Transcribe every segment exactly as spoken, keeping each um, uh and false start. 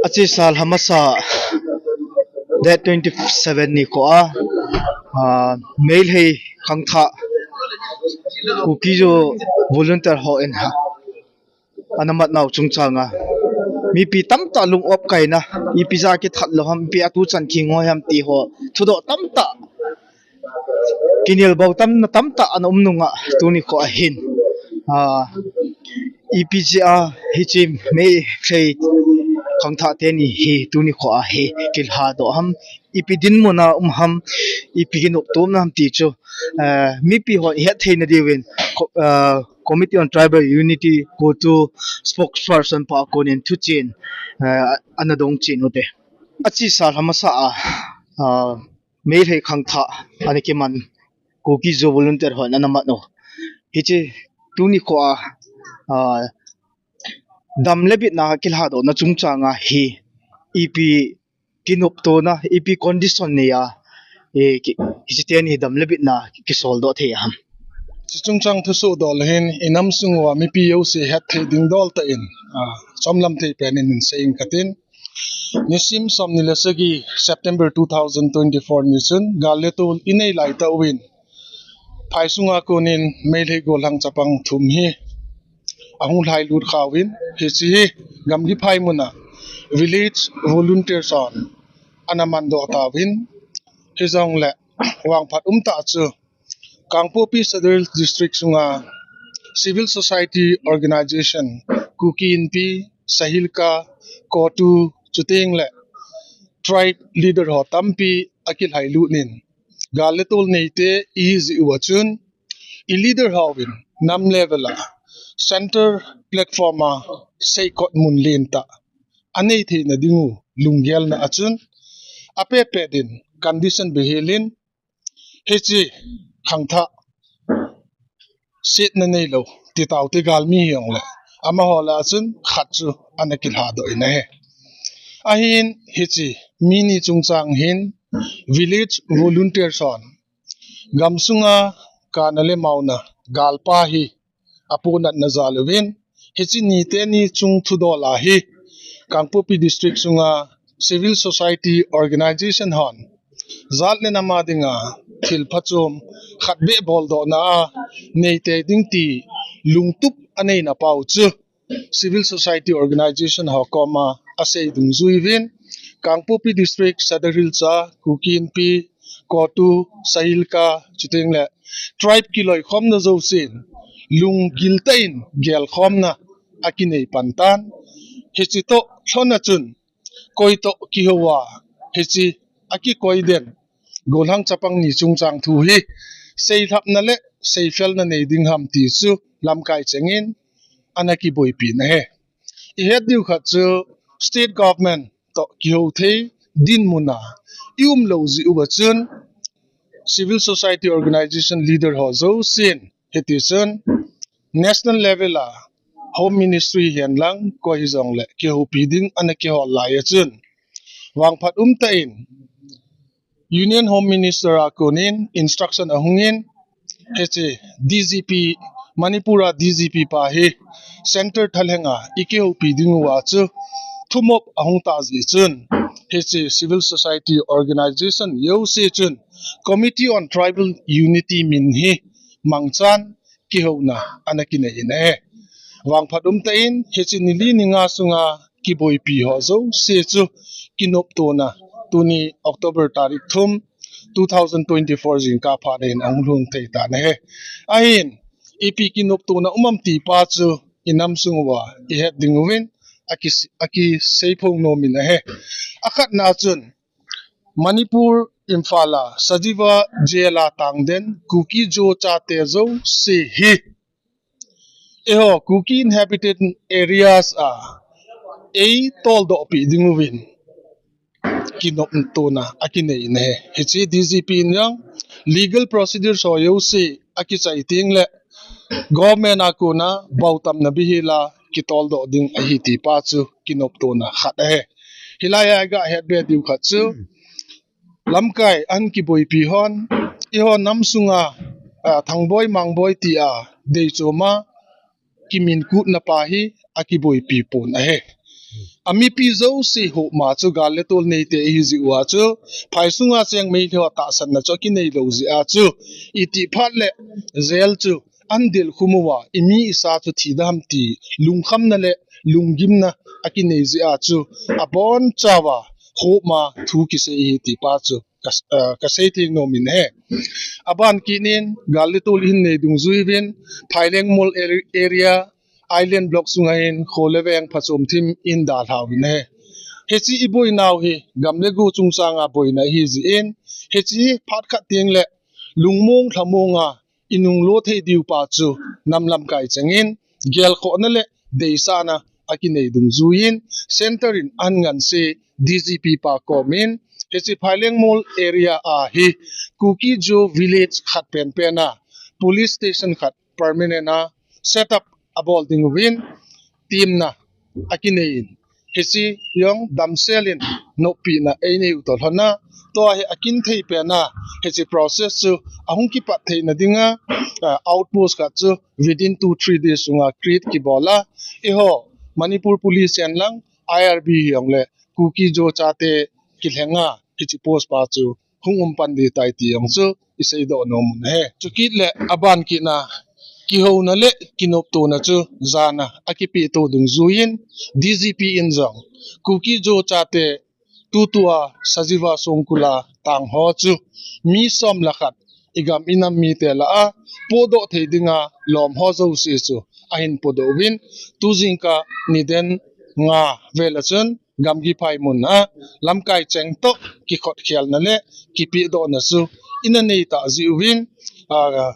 Hiche Salhamasa date twenty seven nikho a, ah, Meitei khangthah Kuki-Zo volunteer hon ana mat nau chungchang a, mipi tamtah lung-op kaina, ipi jeh a kithat lou ham, ipi a tuchan kingoi ham ti ho thudoh tamtah, kinelbau tamna tamtah ana um nung a, tuni kho a hin, ah, ipi jeh a hiche Meitei khangthah teni hi tuni kho a hi kilhadoh ham, ipi dinmun a um ham, ipi kinoptona ham ti chu, ah, mipi hon ihet theina diuvin, ko-, ah, Committee on Tribal Unity, CoTU spokesperson pa a konin thuchen, ah, ana dong chen ute. Hiche Salhamasa a, ah, Meitei khangthah ana kiman Kuki-Zo volunteer hon ana mat u. Hiche tuni kho a, ah, dam le bitna kilhadohna chungchang a hi ipi kinoptona, ipi condition nei a, eh, ki, hiche teni hi dam le bitna kisoldoh thei ham. Hiche chungchang thusoh doh le hin, inam sung uva mipi jouse het thei ding dol tah in, ah, chomlam thei pen in hin sei inge katin. Nisim somni le sagi September two thousand twenty-four ni chun gal le tol inei lai tah uvin, phai sunga konin Meitei gollhang chapang thum hi ahung lhailut kha uvin, hiche hi Gamgiphai mun a village volunteers hon ana mandoh tauvin, hijongle vangphat umtah chu Kangpokpi Sadar Hills District sunga civil society organization, Kuki Inpi, Sahilka, CoTU, chuteng le tribe leader ho tampi akilhailut in, gal le tol neite ihi jeh uva chun, i leader hon nam level a center platform a seikot mun lentah anei theina ding u lunggelna a chun, apet pet in condition beihel in, hiche khangthah setna neilou ti taute galmi hijongle, amaho lah a chun khat chu ana kilhadoh in ahi. Ahin hiche mi ni chungchang hin village volunteers hon gamsunga kana le mauna galpa hi aponatna jal uvin, hiche niteni chung thudol a hi Kangpokpi District sunga civil society organization hon jat le nam a dinga thil phachom khat beh boldohna a neitei ding ti lungtup aneina pau chu civil society organization ho koma asei dungjui uvin, Kangpokpi District, Sadar Hills a, Kuki Inpi, CoTU, Sahilka, chuteng le tribe kiloikhomna jousen lunggil tah in gelkhomna akinei pan tan. Hiche toh lhon a chun koi toh kihou a, hiche akikoi den gollhang chapang ni chungchang thu hi seilhapna le seifelna nei ding ham ti chu lamkai chengin ana kiboipi in ahi. Ihet diu khat chu state government toh kihou thei dinmun a i um lou jeh uva chun civil society organization leader ho jousen hiti chun national level a Home Ministry hihen lang koi hijongle kihoupi ding ana kihol lai a chun, vangphat umtah in Union Home Minister a konin instruction ahungin, hiche D G P, Manipur a D G P pa hi center thalheng a i kihoupi ding uva chu thumop ahung tah jeh chun, hiche civil society organization jouse chun Committee on Tribal Unity min hi mangchan kihouna ana kinei in ahi. Vangphat umtah in hiche ni li ni nga sunga kiboipi ho jouse chu kinoptona tuni October tarik thum, two thousand twenty-four jingkah phat in ahung lhung thei tan ahi. Ahin ipi kinoptona um am ti pa chu inam sung uva ihet ding uvin aki, akiseiphong nom in ahi. Akhatna chun Manipur, Imphal a Sajiwa Jail a tangden Kuki-Zo chate jouse hi eiho Kuki inhabited areas a eitoldoh peh ding uvin kinoptona akinei in ahi. Hiche D G P in jong legal procedures ho jouse akichai teng le government a kona bautamna beihel a kitoldoh ding ahi ti pa chu kinoptona khat ahi. Hilai a i gahet be diu khat chu lamkai ahin kiboipi hon eiho nam sunga, ah, Thangboi Mangboi tia deichoma kiminkutna pa hi akiboipi pon ahi. Amipi jouse hopma chu gal le tol neite ihi jeh uva chu, phai sunga cheng Meitei ho tahsanna chu akinei lou jeh a chu, iti phat le jail chu ahin delkhum uva, imi isa chu thi dam ti lungkhamna le lunggimna akinei jeh a chu, abonchauva hopma thu kisei ahi ti pa chu ka, ah, kasei theng nom in ahi. Aban kit in gal le tol ihin nei dungjui uvin, Phaileng Mol ar-, area, Island Block sunga hin kho le veng phachom thim in dalha uvin ahi. Hiche iboinau hi gam le go chungchanga boina ahi jeh in, hiche phat khat teng le lungmong lhamong a inunglo thei diu pa chu nam lamkai cheng in gelkhohna le deisahna akinei dungjui in, Centre in ahin nganse D G P pa kom in, hiche Phaileng Mol area a hi Kuki-Zo village khat penpen a police station khat permanent a set up abol ding uvin, temna akinei in, hiche jong damsel in noppi na einei u toh lhon a, tua hi akin thei pen a, hiche process chu ahung kipat theina dinga, ah, outpost khat chu within two three days sunga create kibol a, eiho Manipur Police in lang, I R B hijongle Kuki-Zo chate kilhenga hiche post pa chu hung um pan ding tai ti jong chu isei doh nom un ahi. Chukit le aban kit na kihouna le kinoptona chu jana akipeh to dungjui in D G P in jong Kuki-Zo chate tutua Sajiwa Songkul a tang ho chu mi som le khat igam inam mite lah a pohdoh thei dinga lom ho jouse chu ahin pohdoh uvin, tu jingkah niden nga vel a chun Gamgiphai mun a lamkai cheng toh kikhopkhelna le kipehdohna chu ina nei ta jeh uvin, ah,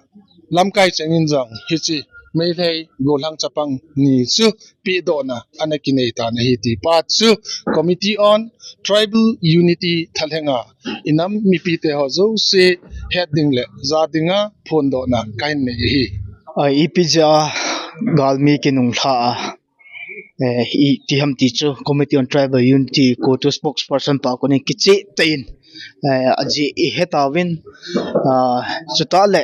lamkai cheng in jong hiche Meitei Golhang Chapang ni chu pehdohna ana kinei tan ahi ti pa chu Committee on Tribal Unity thalhenga inam mipite ho jouse het ding le ja dinga phondohna kahin nei ahi. Ah, ipi jeh a galmi kinunglha a, eh, iti ham ti chu Committee on Tribal Unity, CoTU spokesperson pa konin kicheh tah in, eh, ajeh ihet tauvin, ah, chutah le,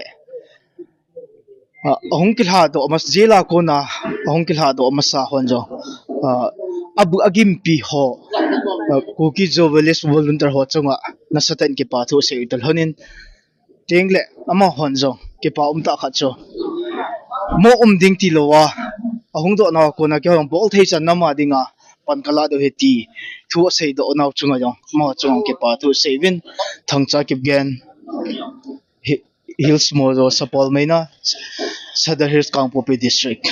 ah, ahung kilhadoh mas-, jail a kona ahung kilhadoh masa hon jong, ah, abu-, agimpi ho, ah, Kuki-Zo Village Volunteer ho chunga nasatah in kipa thu sei u toh lhon in, tengle amahon jong kipa umtah khat chu mo um ding tilouva, ahung dohnau a kona keiho jong bol thei chan nama dinga pan kalah diu ahi ti thu aseidoh nau chunga jong amaho chunga kipa thu sei uvin, Thangcha Kipgen, Hi-, Hills Mojo, Sapol Meina, Sadar Hills, Kangpokpi District.